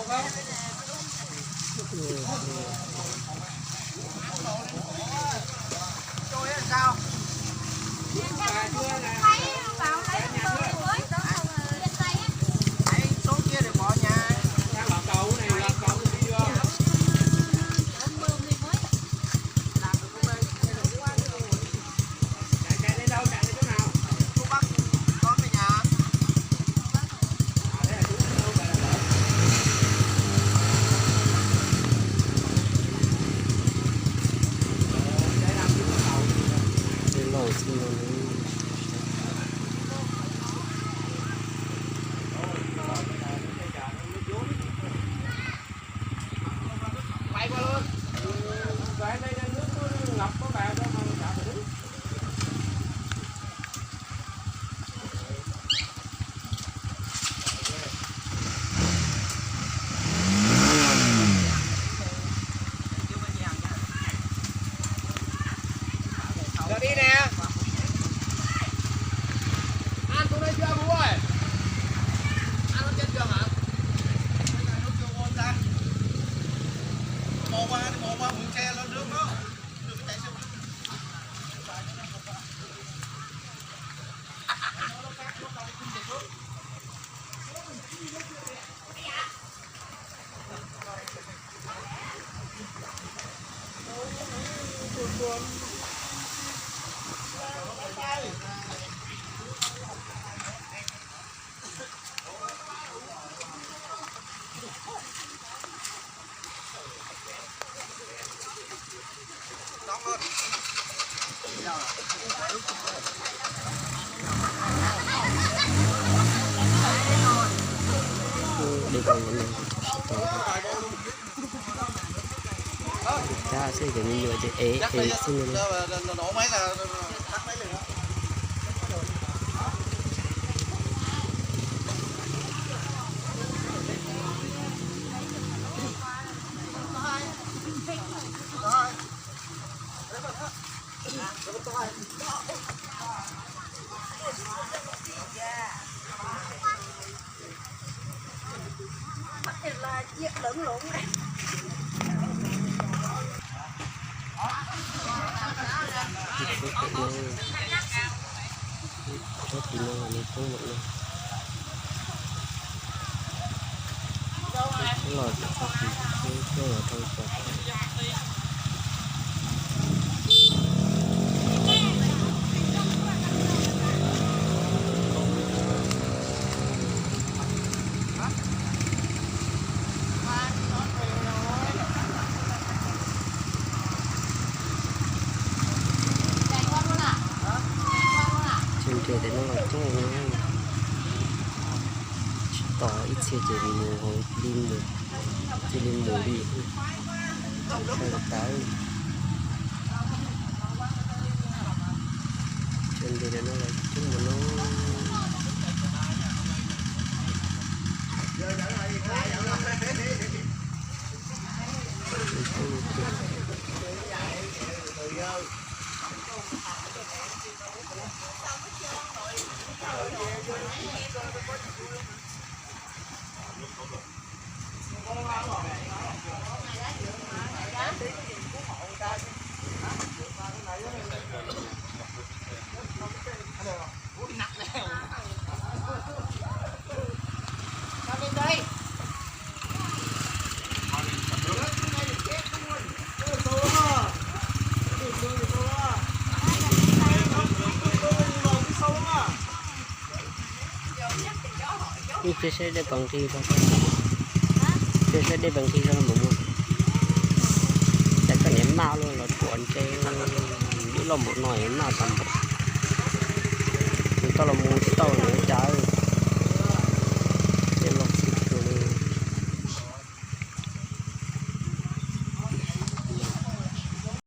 Cab xwb ces me nyuam ces ev ev xwb no. Cov tim no los nws poob lawm no. Cov los txog tim poob los rau cov. Tsis nres tes no los coob no. Tsis tos ib txhia ces mus hauv li mus, cia li mus li. Tawm, tsis nres tes no los coob mus no. Ib pliag saib dej puas nqig, ib pliag saib dej puas nqig zoo mus mus. Cas koj niam maj luaj los tuam ntse, dej loj npaum no maj tas npaum. Nws tau los mus tsis tau nws cas.